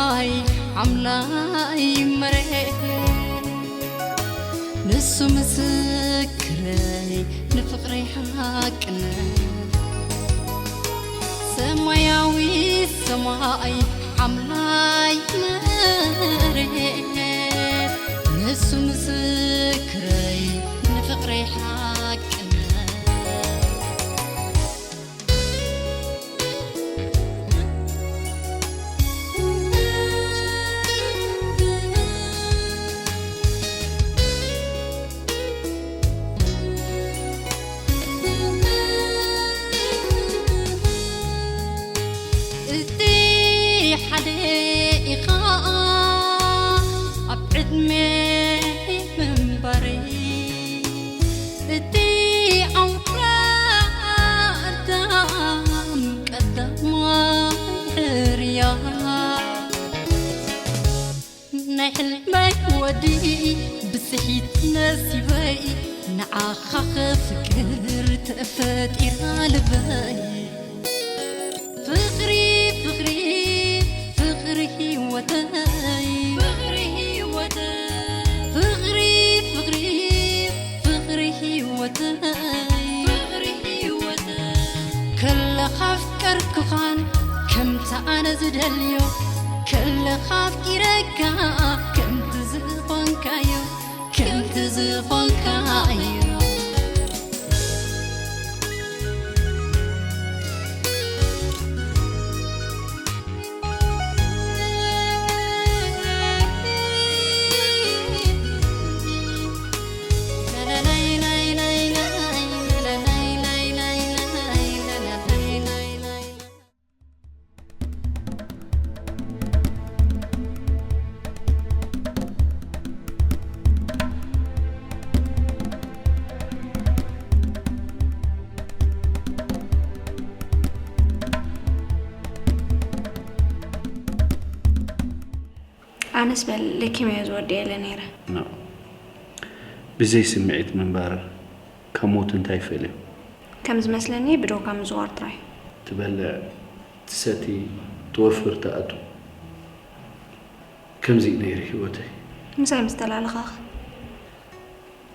ኣይ ሓምላይ መሬት ንሱ ምስክረይ ንፍቕረይ ሓቅነት ሰማያዊ ሰማይ ሓምላይ መሬት ንሱ ምስክረይ ንፍቕረይ ሓቅነት እቲ ሓደ ኢኻ ኣብ ዕድመ ምንባረይ እቲ ኣውራ ኣዳም ቀዳማይ ሕርያ ናይ ሕልመይ ወዲ ብስሒት ነሲበይ ንዓኻ ክፍቅር ተፈጢራ ልበይ ፍቕሪ ፍቕሪ ፍቕሪ ህይወተይ ፍቕሪ ህይወተይ ፍቕሪ ፍቕሪ ፍቕሪ ህይወተይ ፍቕሪ ህይወተይ ከለኻ ኣፍቀርኩኻን ከምቲ ኣነ ዝደልዮ ከለኻ ኣፍቂረካ ከምቲ ዝኾንካዮ ከምቲ ዝኾንካዮ ኣነስ በል ለኪመዮ ዝወድየለ ነይረ። ብዘይ ስምዒት ምንባር ካብ ሞት እንታይ ይፈልዮ? ከም ዝመስለኒ ብደውካ ምዝዋር ጥራይ። ትበልዕ፣ ትሰቲ፣ ትወፍር፣ ትኣቱ። ከምዚ እዩ ነይሩ ህይወተይ። ምሳይ ምስ ተላለኻኸ?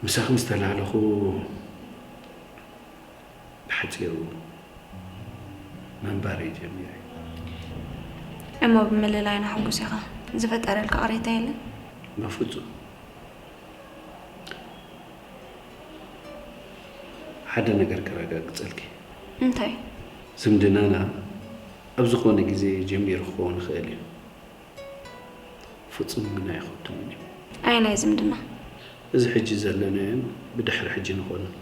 ምሳኺ ምስ ተላለኹ ብሓጺሩ ምንባረይ ጀሚረ። እሞ ብምልላይና ሕጉስ ኢኻ? ዝፈጠረልካ ቅሬታ የለን? በፍጹም። ሓደ ነገር ከረጋግጸልኪ። እንታይ? ዝምድናና ኣብ ዝኾነ ግዜ ጀሚሩ ክኸውን ይኽእል እዩ። ፍጹም ግን ኣይኸቱምን እዩ። ኣየናይ ዝምድና? እዚ ሕጂ ዘለናዮን ብድሕሪ ሕጂ ንኾኖን።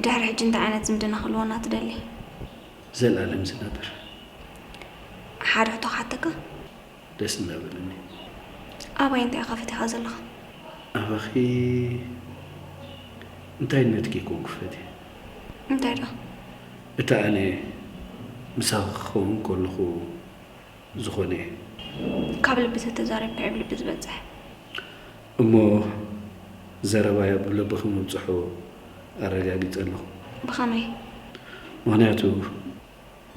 ድሕሪ ሕጂ እንታይ ዓይነት ዝምድና ክህልወና ትደሊ? ዘልኣለም ዝነብር። ሓደ ሕቶ ክሓተካ? ደስ እንዳበለኒ። ኣባይ እንታይ ኢኻ ፈቲኻ ዘለኻ? ኣባኺ እንታይነትኪ ይኮንኩ ፈትየ። እንታይ ደኣ? እታ ኣነ ምሳኺ ክኸውን ከለኹ ዝኾነ እየ። ካብ ልቢ ተተዛሪብካ እዩ ኣብ ልቢ ዝበጽሕ። እሞ ዘረባይ ኣብ ልብኺ ምብጽሑ ኣረጋጊጸ ኣለኹ። ብኸመይ? ምኽንያቱ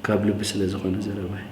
ካብ ልቢ ስለ ዝኾነ ዘረባይ።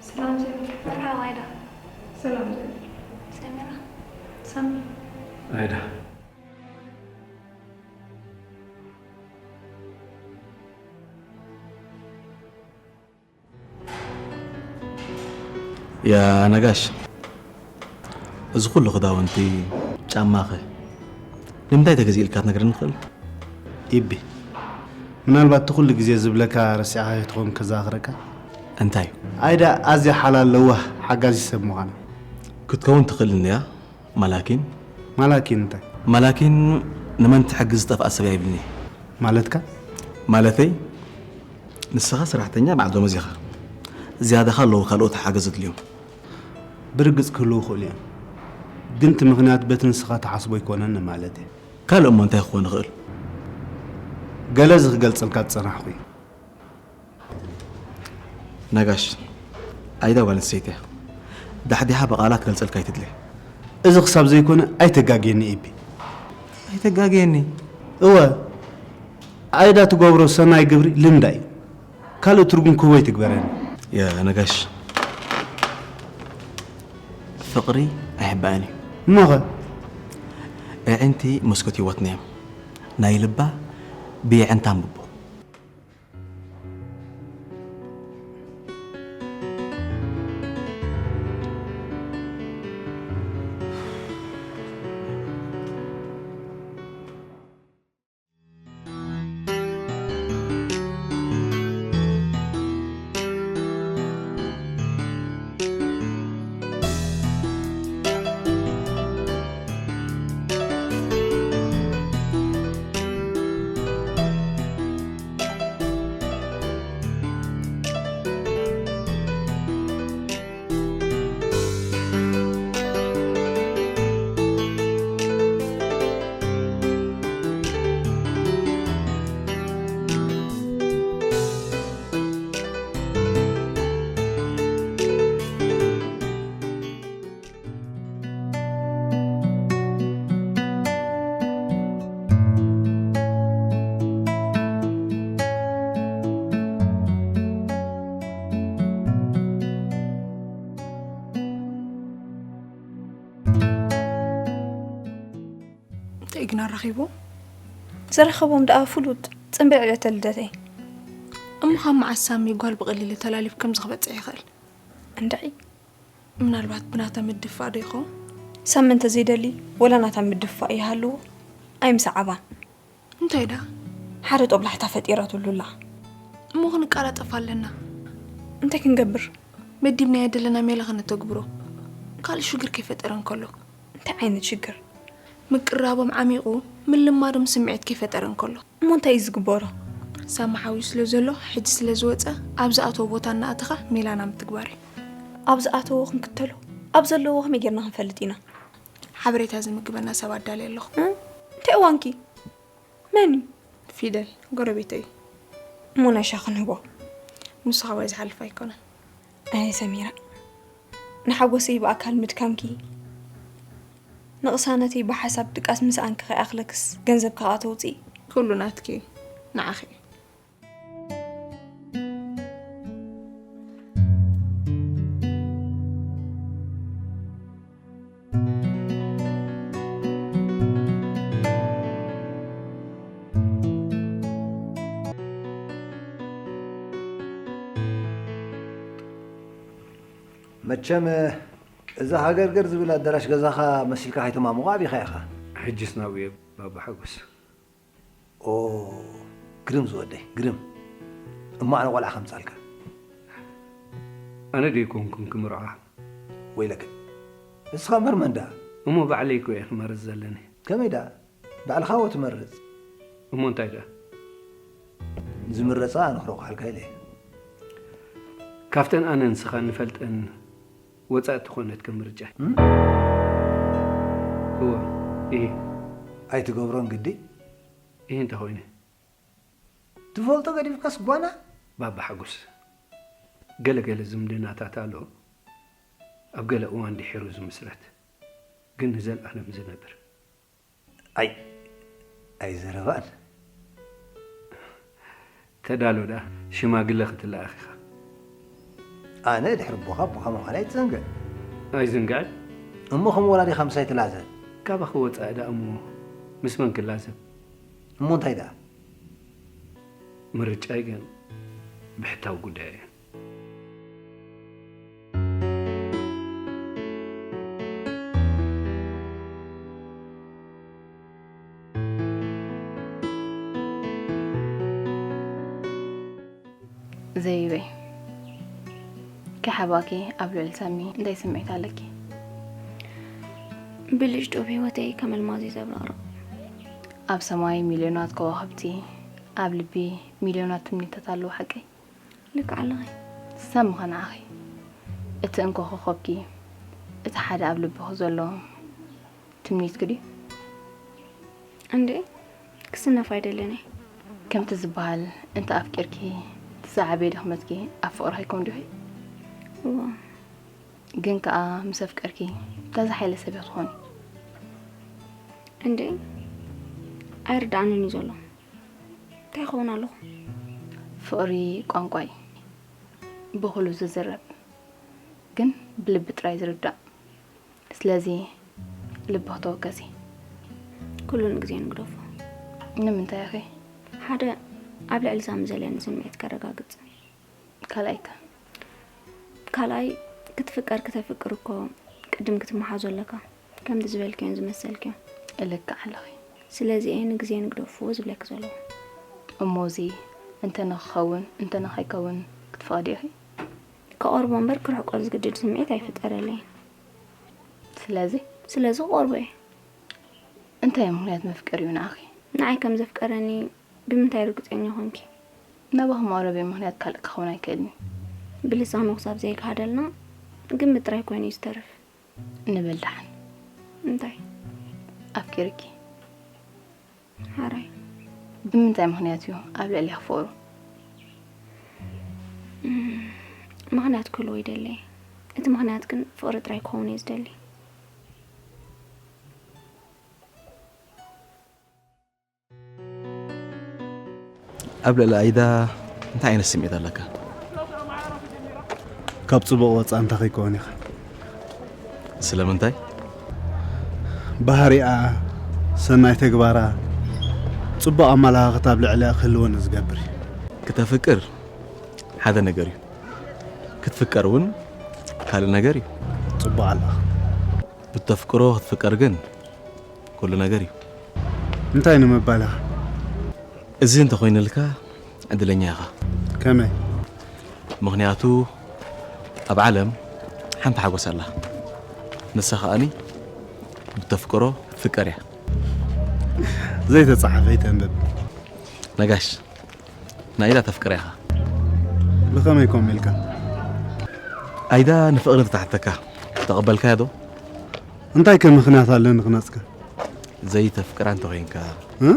ሰላም ዜሮ። መርሓባ ኣይዳ። ሰላም ዜሮ። ሰሚራ። ሳሚ። ኣይዳ። ያ ነጋሽ፣ እዚ ኩሉ ክዳውንቲ፣ ጫማኸ ንምንታይ ተገዚእልካ ክትነግረኒ ትኽእል? ኢቢ፣ ምናልባት እቲ ኩሉ ግዜ ዝብለካ ረሲዕካዮ ትኸውን ከዘኻኽረካ። እንታይ? ኣይዳ ኣዝያ ሓላል ለዋህ ሓጋዚት ሰብ ምዃና። ክትከውን ትኽእል እንድያ ማላኪን። ማላኪን እንታይ? ማላኪን ንመን ትሕግዝ ዝጠፍኣ ሰብ እያ ኢሉኒ። ማለትካ? ማለተይ ንስኻ ሰራሕተኛ በዓል ደሞዝ ኢኻ። ዝያዳኻ ኣለዉ ካልኦት ሓገዝ ዘድልዮም። ብርግጽ ክህልዉ ይኽእሉ እዮም። ግን እቲ ምኽንያት በቲ ንስኻ ትሓስቦ ኣይኮነን ማለት እየ። ካልእ እሞ እንታይ ክኾን ይኽእል? ገለ እዚ ክገልጸልካ ዝጸናሕኩ እዩ። ነጋሽ፣ ኣይዳ ጓል ኣንስተይቲ እያ። ዳሕዲሓ ብቓላት ክገልጸልካ ኣይትድሊ። እዚ ክሳብ ዘይኮነ ኣይተጋግየኒ ኢቢ። ኣይተጋግየኒ? እወ፣ ኣይዳ ትገብሮ ሰናይ ግብሪ ልምዳ እዩ። ካልእ ትርጉም ክህቦ ኣይትግበረኒ። ያ ነጋሽ፣ ፍቕሪ ኣይሕባእን እዩ። እሞኸ? ኣዒንቲ መስኮት ህይወትና እዮም። ናይ ልባ ብየዕንታ ኣንብቦ። እንታይ ግን ኣራኺቡ? ዘራኸቦም ደኣ ፍሉጥ፣ ጽምብል ዕለተ ልደተይ። እሞ ካብ መዓስ ሳሚ ጓል ብቐሊሉ ተላሊፍ ከምዚ ክበጽሕ ይኽእል? እንድዒ። ምናልባት ብናታ ምድፋእ ዶ ይኸውን? ሳሚ እንተዘይደሊ፣ ወላ ናታ ምድፋእ ይሃልዎ፣ ኣይምሰዓባን። እንታይ ደኣ? ሓደ ጦብላሕታ ፈጢራትሉ ኣላ። እሞ ክንቀላጠፍ ኣለና። እንታይ ክንገብር? መዲብናዮ ዘለና ሜላ ከነተግብሮ። ካልእ ሽግር ከይፈጠረ እንከሎ። እንታይ ዓይነት ሽግር? ምቅርራቦም ዓሚቑ፣ ምልማዶም ስምዒት ከይፈጠረ እንከሎ። እሞ እንታይ እዩ ዝግበሮ? ሳሚ ሓውዩ ስለ ዘሎ፣ ሕጂ ስለ ዝወጸ፣ ኣብ ዝኣተዎ ቦታ እናኣተኻ ሜላና ምትግባር እዩ። ኣብ ዝኣተዎ ክንክተሎ፣ ኣብ ዘለዎ ከመይ ጌርና ክንፈልጥ ኢና? ሓበሬታ ዝምግበና ሰብ ኣዳልየ ኣለኹ። እ? እንታይ እዋንኪ? መን እዩ? ፊደል፣ ጎረቤተይ እዩ። እሞ ናይ ሻሂ ክንህቦ? ንሱ ካባይ ዝሓልፍ ኣይኮነን። ኣይ ሰሚራ፣ ንሓጎሰይ ብኣካል ምድካምኪ፣ ንቕሳነተይ ብሓሳብ ድቃስ ምስኣንኪ ከይኣኽለክስ ገንዘብ ከኣ ተውፅኢ። ኩሉ ናትኪ፣ ንዓኺ። መቸም እዛ ሃገርገር ዝብል ኣዳራሽ ገዛኻ መሲልካ ከይተማሙቓ ኣቢኻ ኢኻ። ሕጅስ ናብኡ እየ ባባ ሓጎስ። ኦ፣ ግርም ዝወደይ፣ ግርም። እሞ ኣነ ቆልዓ ከምጻልካ። ኣነ ደይኮንኩን ክምርዖ። ወይለከ። እስኻ እምበር መን ደኣ? እሞ ባዕለይ እኮ እየ ክመርጽ ዘለኒ። ከመይ ደኣ? ባዕልኻ ወ ትመርጽ? እሞ እንታይ ደኣ? ዝምረጻ ኣነ ክረቑሓልካ ኢለ እየ። ካብተን ኣነ ንስኻ ንፈልጠን ወጻኢ እተኾነት ከም ምርጫ። እም? እወ፣ እሂ። ኣይትገብሮን ግዲ? እሂ እንተኾይነ? ትፈልጦ ገዲፍካስ ጓና? ባባ ሓጎስ፣ ገለ ገለ ዝምድናታት ኣሎ፣ ኣብ ገለ እዋን ድሒሩ ዝምስረት፣ ግን ንዘልኣለም ዝነብር። ኣይ፣ ኣይ ዘረባን። ተዳሎ ደኣ፣ ሽማግለ ክትለኣኽ ኢኻ። ኣነ ድሕሪ ኣቦኻ፣ ኣቦኻ ምዃነይ ኣይትዘንግዕ። ኣይዝንግዕን። እሞ ከም ወላዲኻ ምሳይ ትላዘብ? ካባኺ ወጻኢ ደኣ እሞ ምስ መን ክላዘብ? እሞ እንታይ ደኣ? ምርጫይ ግን ብሕታዊ ጉዳይ እዩ። ዘይበይ፣ ከሓባኪ ኣብ ልዕሊ ሳሚ እንታይ ስምዒት ኣለኪ? ብልጭ ጡብ ህይወተይ ከም ኣልማዝ እዩ ዘብረቕርቕ። ኣብ ሰማይ ሚልዮናት ከዋኽብቲ፣ ኣብ ልቢ ሚልዮናት ትምኒታት ኣለዉ፣ ሓቀይ? ልክዕ ኣለኺ። ሳሚ ኸ ንዓኺ? እቲ እንኮ ኮኾብኪ፣ እቲ ሓደ ኣብ ልብኺ ዘሎ ትምኒትኪ ድዩ? እንዴ፣ ክስነፍ ኣይደልን እየ። ከምቲ ዝበሃል፣ እንተ ኣፍቂርኪ፣ እቲ ዝዓበየ ድኽመትኪ ኣብ ፍቕርኺ ኣይኮን ድዩ? እዋ። ግን ከኣ ምስ ኣፍቀርኪ፣ እንታይ ዝሓየለ ሰብ ኢኺ ትኾኒ? እንዴ፣ ኣይርድኣንን እዩ ዘሎ። እንታይ ይኸውን ኣለኹ? ፍቕሪ ቋንቋ እዩ። ብኹሉ ዝዝረብ፣ ግን ብልቢ ጥራይ ዝርዳእ። ስለዚ ልቢ ክተወከሲ። ኩሉ ንግዜ ንግደፎ። ንምንታይ ኢኺ? ሓደ፣ ኣብ ልዕሊ ሳሚ ዘለኒ ስምዒት ከረጋግጽ። ካልኣይ ከ? ካልኣይ፣ ክትፍቀር ክተፍቅር እኮ ቅድም ክትመሓዞ ኣለካ። ከምቲ ዝበልክዮን ዝመሰልክዮን። ልክዕ ኣለኺ። ስለዚ እየ ንግዜ ንግደፎ ዝብለኪ ዘለኹ። እሞ እዚ እንተ ንክኸውን እንተ ንኸይከውን ክትፈቕዲ ኢኺ? ክቐርቦ እምበር ክርሕቆ ዝግድድ ስምዒት ኣይፍጠረለይን። ስለዚ? ስለዚ ክቐርቦ እየ። እንታይ እዩ ምኽንያት መፍቀሪኡ ንዓኺ? ንዓይ ከም ዘፍቀረኒ ብምንታይ ርግጸኛ ኾንኪ? ናባኺ መቕረቢ ምኽንያት ካልእ ክኸውን ኣይክእልን እዩ። ብልሳኑ ክሳብ ዘይከሃደልና ግምት ጥራይ ኮይኑ እዩ ዝተርፍ። ንበል ደሓን። እንታይ? ኣፍቂርኪ። ሓራይ። ብምንታይ ምኽንያት እዩ ኣብ ልዕሌኺ ፍቕሩ? እም፣ ምኽንያት ክህልዎ ይደሊ። እቲ ምኽንያት ግን ፍቕሪ ጥራይ ክኸውን እየ ዝደሊ። ኣብ ልዕሊ ኣይዳ እንታይ ዓይነት ስምዒት ኣለካ? ካብ ጽቡቕ ወጻኢ እንታይ ከይከውን ኢኻ? ስለምንታይ? ባህሪኣ፣ ሰናይ ተግባራ፣ ጽቡቕ ኣመለኻኽታ ኣብ ልዕሊኣ ክህልወኒ ዝገብር እዩ። ክተፍቅር ሓደ ነገር እዩ። ክትፍቀር እውን ካልእ ነገር እዩ። ጽቡቕ ኣለኻ። ብተፍቅሮ ክትፍቀር ግን ኩሉ ነገር እዩ። እንታይ ንምባል ኢኻ? እዚ እንተኾይኑልካ ዕድለኛ ኢኻ። ከመይ? ምኽንያቱ ኣብ ዓለም ሓንቲ ሓጎስ ኣላ። ንሳ ከኣኒ ብተፍቅሮ ክትፍቀር እያ። ዘይተጻሓፈ ይተንብብ። ነጋሽ፣ ንኣይዳ ተፍቅር ኢኻ። ብኸመይ ከምኡ ኢልካ? ኣይዳ ንፍቕሪ እንተትሓተካ፣ ተቐበልካያ ዶ? እንታይ ከ ምኽንያት ኣለኒ ክነጽካ? ዘይተፍቅራ እንተኾይንካ። እ?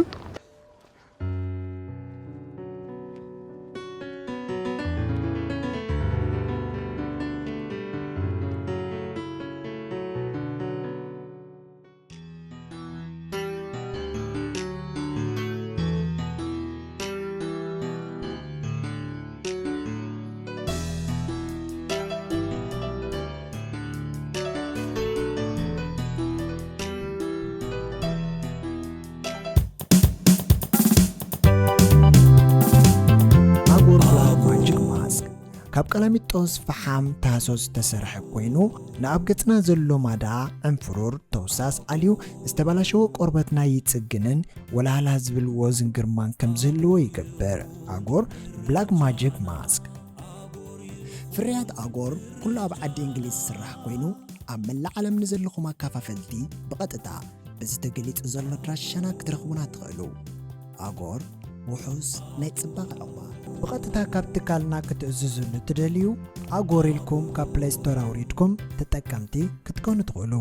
ኣጎር ብላክ ማጂክ ማስክ ካብ ቀላሚጦስ ፈሓም ታህሶ ዝተሰርሐ ኮይኑ፣ ንኣብ ገጽና ዘሎ ማዳ፣ ዕንፍሩር፣ ተውሳስ ኣልዩ ዝተበላሸወ ቆርበትና ይጽግንን ወላህላ ዝብል ወዝን ግርማን ከም ዝህልዎ ይገብር። ኣጎር ብላክ ማጂክ ማስክ። ፍርያት ኣጎር ኩሉ ኣብ ዓዲ እንግሊዝ ዝስራሕ ኮይኑ፣ ኣብ መላእ ዓለም ንዘለኹም ኣካፋፈልቲ ብቐጥታ በዚ ተገሊጹ ዘሎ ኣድራሻና ክትረኽቡና ትኽእሉ። ኣጎር ውሑስ ናይ ጽባቐ ዕቑባ። ብቐጥታ ካብ ትካልና ክትእዝዙ ንትደልዩ፣ ኣጎር ኢልኩም ካብ ፕለይ ስቶር ኣውሪድኩም ተጠቀምቲ ክትኮኑ ትኽእሉ።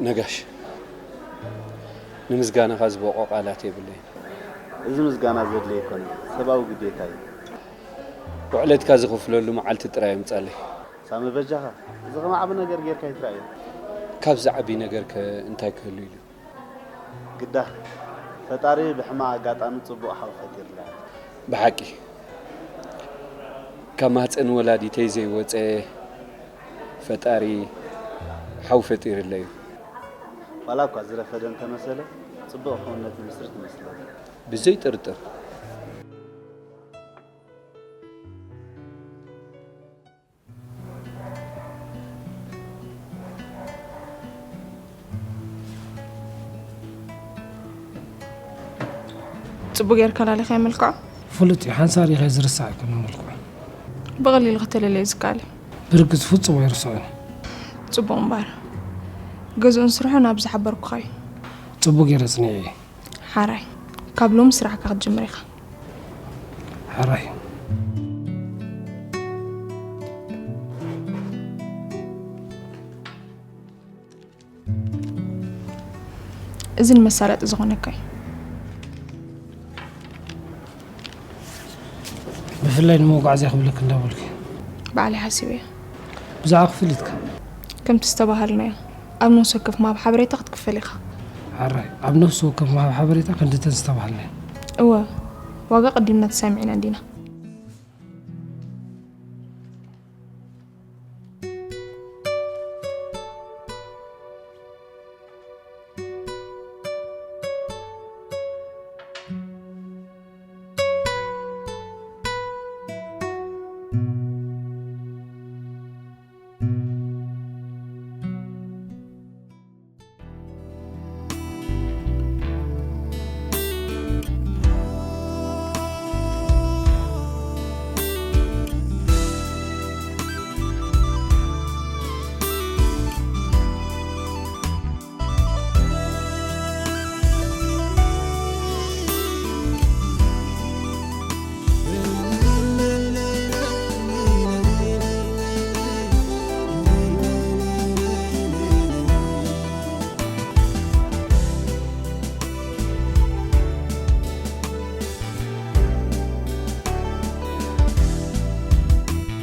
ነጋሽ፣ ንምስጋናኻ ዝበቑ ቃላት የብለይን። እዚ ምስጋና ዘድልዮ ኣይኮነን፣ ሰብኣዊ ግዴታ እዩ። ውዕለትካ ዝኸፍለሉ መዓልቲ ጥራይ ኣምጻለይ። ሳሚ በጃኻ፣ እዚ ከም ዓቢ ነገር ጌርካ ኣይትረኣዮ። ካብዚ ዓቢ ነገርከ እንታይ ክህሉ ኢሉ? ግዳ፣ ፈጣሪ ብሕማቕ ኣጋጣሚ ጽቡቕ ሓው ፈጢርላ። ብሓቂ፣ ካብ ማህጸን ወላዲተይ ዘይወጸ ፈጣሪ ሓው ፈጢርለይ እዩ። ዋላ እኳ ዝረፈደ እንተመሰለ፣ ጽቡቕ ክውንነት ምስሪ ትመስለኒ። ብዘይ ጥርጥር። ጽቡቅ ጌርካ ላሊኻዮ መልክዑ። ፍሉጥ እዩ፣ ሓንሳብ ሪኸ ዝርሳዕ ኣይኮነን መልክዑ። ብቐሊሉ ከተለለዮ ዝከኣል እዩ። ብርግጽ ፍጹም ኣይርስዖን። ጽቡቕ እምበኣር፣ ገዝኡን ስርሑን ኣብ ዝሓበርኩኻ እዩ። ጽቡቕ ገይረ ጽኒዐ እየ። ሓራይ፣ ካብ ሎሚ ስራሕካ ክትጅምር ኢኻ። ሓራይ። እዚ ንመሳለጢ ዝኾነካ እዩ። ብፍላይ ንመጓዕዝያ ክብለኪ እንዳበልኩ። ባዕለይ ሓሲበዮ። ብዛዕባ ክፍሊትከ? ከምቲ ዝተባሃልናዮ ኣብ ነፍሲ ወከፍ ምሃብ ሓበሬታ ክትክፈል ኢኻ። ሓራይ፣ ኣብ ነፍሲ ወከፍ ምሃብ ሓበሬታ ክንድተን ዝተባሃልናዮ። እወ፣ ዋጋ ቀዲምና ተሰማሚዕና እንዲና።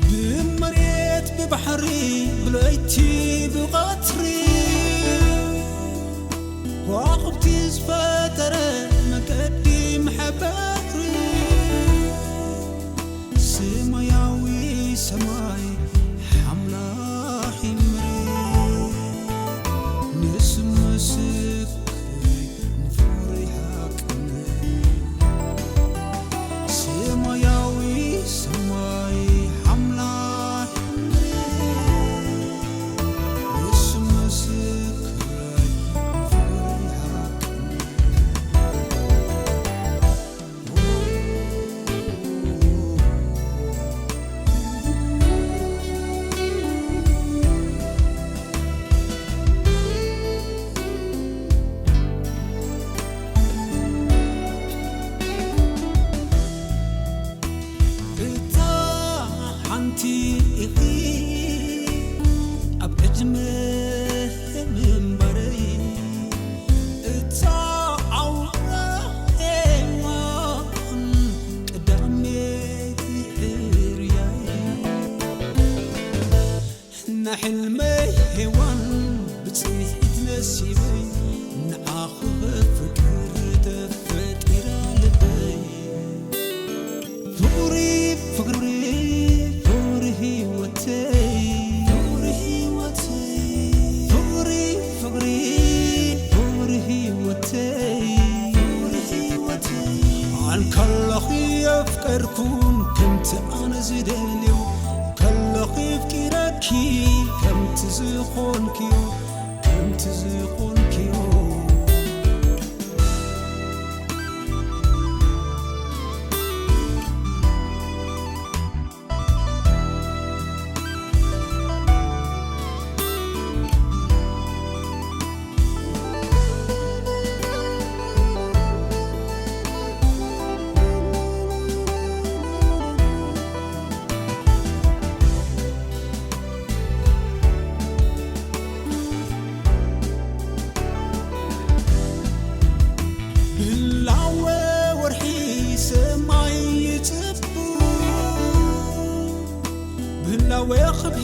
ብመሬት ብባሕሪ ብለይቲ ብቐትሪ ከዋኽብቲ ዝፈጠረ መገዲ መሐበሪ ሰማያዊ ሰማይ ሓምላኺ መሬት ንስምስክ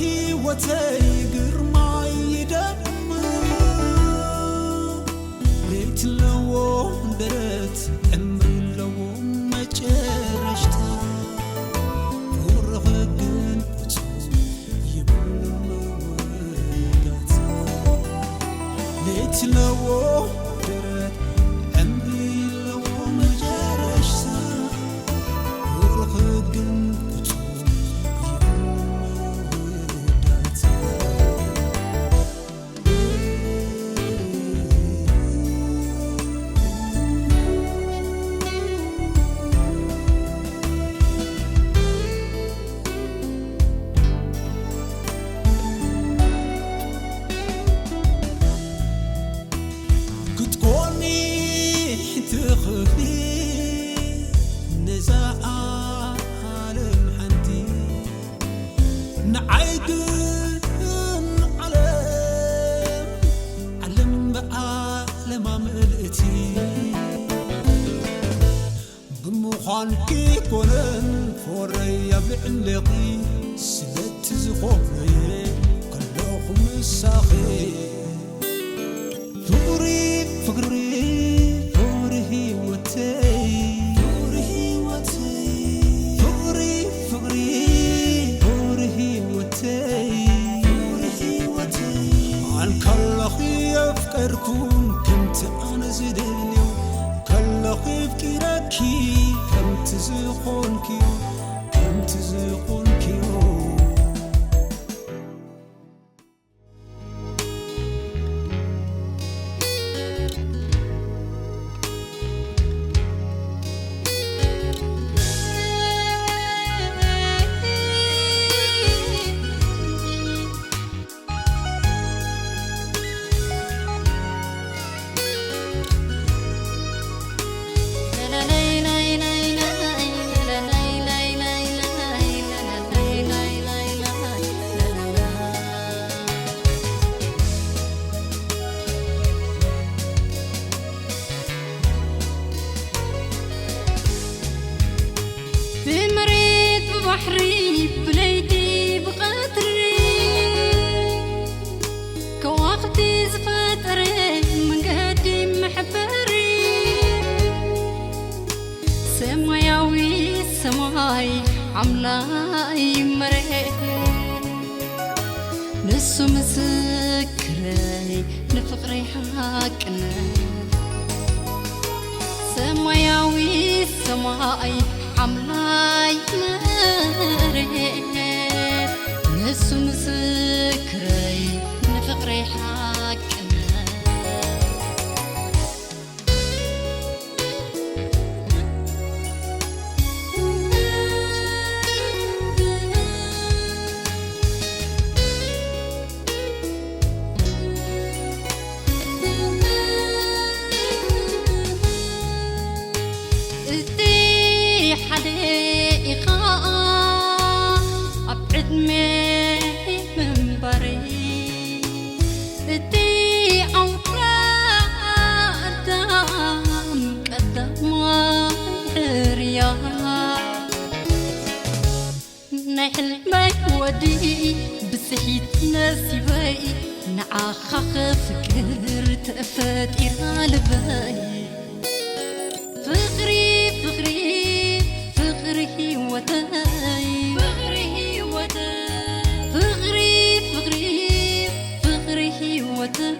ህይወተይ ግርማይ ይደምቕ። ለይቲ ኣለዎ ደረት፣ ዕምሪ ኣለዎ መጨረሽታ። ፍቕርኺ ግን ፍጹም ይብሉ መወዳእታ። ለይቲ ኣለዎ ደረት፣ ዕምሪ ኣለዎ መጨረሽታ። ፍቕርኺ ግን ፍጹም ይብሉ መወዳእታ። ክትኮኒ ትኽእሊ ነዛ ዓለም ሓንቲ፣ ንዓይ ግን ዓለም፣ ዓለም ብዓለማ ምልእቲ ብምዃንኪ ኮነን፣ ፍቕረይ ኣብ ልዕሌኺ ስለቲ ዝኾነ ከለኹ ምሳኺ። ፍቕሪ፣ ፍቕሪ፣ ፍቕሪ ህይወተይ፣ ፍቕሪ ህይወተይ፣ ፍቕሪ፣ ፍቕሪ፣ ፍቕሪ ህይወተይ፣ ፍቕሪ ህይወተይ። ኣንከለኺ የፍቀርኩም ከምቲ ኣነ ዝደልዮ፣ ከለኺ ኣፍቂረኪ ከምቲ ዝኾንክዮ፣ ከምቲ ዝኾንክዮ። ብመሬት ብባሕሪ ብለይቲ ብቐትሪ ከዋኽብቲ ዝፈጠረ መንገዲ መሕበሪ ሰማያዊ ሰማይ ሓምላይ መሬት ንሱ ምስክረይ ንፍቕረይ ሓቅነት ሰማያዊ ሰማይ ሓምላይ መሬት ንሱ ምስክረይ ንፍቕረይ ሓቅነት። እቲ ሓደ ኢኻ ኣብ ዕድመ ምንባረይ፣ እቲ ኣውራ ኣዳም ቀዳማይ ሕርያ፣ ናይ ሕልመይ ወዲ ብጽሒት ነሲበይ፣ ንዓኻ ክፍቅር ተፈጢራ ልበይ። ፍቕሪ፣ ፍቕሪ፣ ፍቕሪ ህይወተይ፣ ፍቕሪ ህይወተይ፣ ፍቕሪ፣ ፍቕሪ፣ ፍቕሪ ህይወተይ፣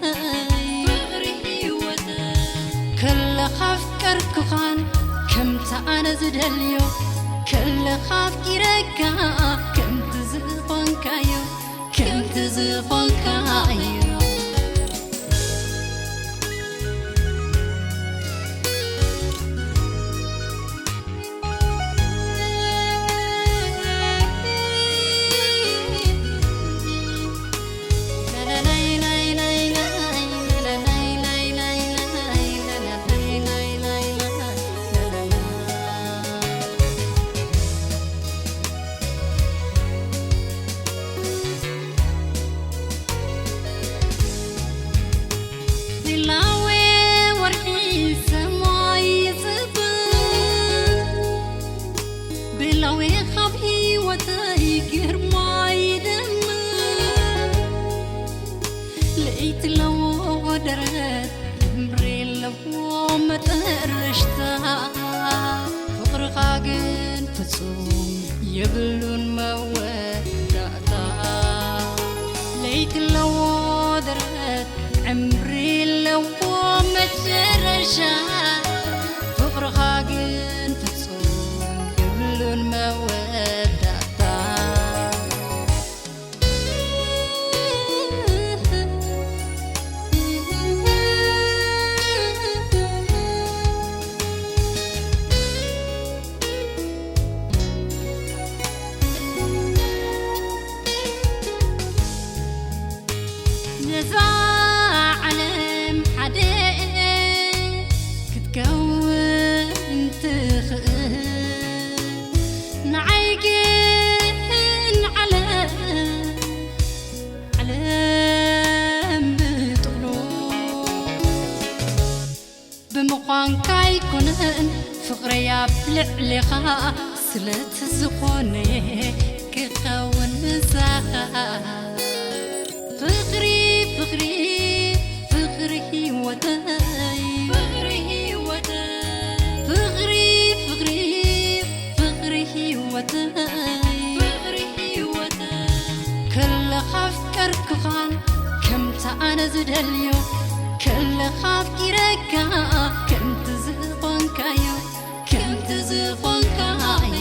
ፍቕሪ ህይወተይ። ከለኻ ኣፍቀርኩኻን ከምቲ ኣነ ዝደልዮ፣ ከለኻ ኣፍቂረካ ከምቲ ዝኾንካዮ፣ ከምቲ ዝኾንካዮ። የብሉን መወዳእታ። ለይቲ ኣለዎ ደረት፣ ዕምሪ ኣለዎ መጨረሻ። ፍቕርኻ ግን ፍጹም የብሉን መወዳእታ። ነዛ ዓለም ሓደ ክትከውን ትኽእል፣ ንዓይ ግን ዓለም፣ ዓለም ብጥቕሉ ብምዃንካ ኣይኮነን ፍቕረይ ኣብ ልዕሌኻ ስለቲ ዝኾነ ክኸውን ምሳኻ። ፍቕሪ፣ ፍቕሪ፣ ፍቕሪ ህይወተይ፣ ፍቕሪ ህይወተይ፣ ፍቕሪ፣ ፍቕሪ፣ ፍቕሪ ህይወተይ፣ ፍቕሪ ህይወተይ። ከለኻ ኣፍቀርኩኻን ከምቲ ኣነ ዝደልዮ፣ ከለኻ ኣፍቂረካ ከምቲ ዝኾንካዮ፣ ከምቲ ዝኾንካዮ።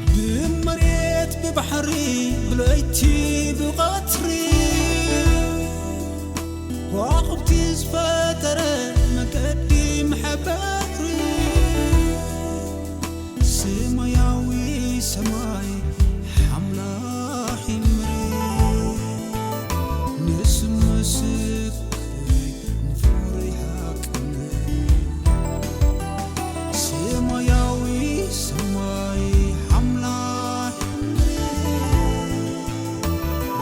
ብመሬት ብባሕሪ ብለይቲ ብቐትሪ ከዋኽብቲ ዝፈጠረ መገዲ መሐበሪ ሰማያዊ ሰማይ ሓምላኺ ምድሪ ንሱ ምስክረይ ንፍቕሪ ሓቅነት ሰማያዊ ሰማይ ሓምላኺ ምድሪ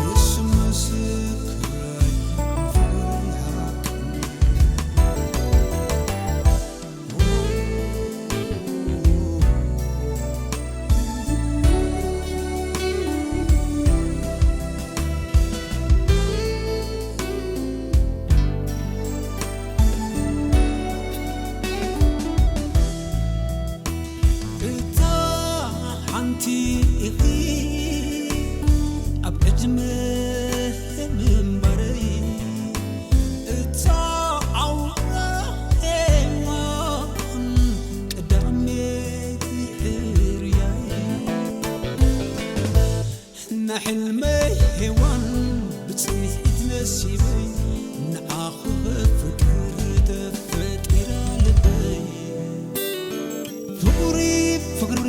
ንሱ ምስክረይ ንፍቕሪ ሓቅነት። እታ ሓንቲ ኢኺ ኣብ ዕድመ ምንባረይ፣ እታ ኣውራ ሔዋን ቀዳመይቲ ሕርያይ። ንሕልመይ ሔዋን ብጽንሒት ነሲበይ፣ ንዓኺ ፍቅር ተፈጢራ ልበይ። ፍቕሪ፣ ፍቕሪ፣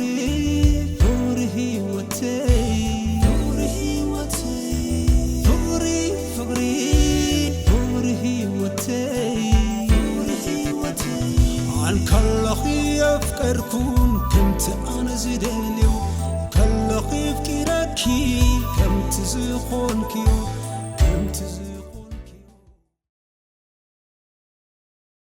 ፍቕሪ ህይወተይ። ፍቕሪ ህይወተይ። ፍቕሪ፣ ፍቕሪ፣ ፍቕሪ ህይወተይ። ፍቕሪ ህይወተይ። ኣንከለኺ የፍቀርኩን ከምቲ ኣነ ዝደልዮ፣ ከለኺ ኣፍቂረኪ ከምቲ ዝኾንክዮ፣ ከምቲ ዝ-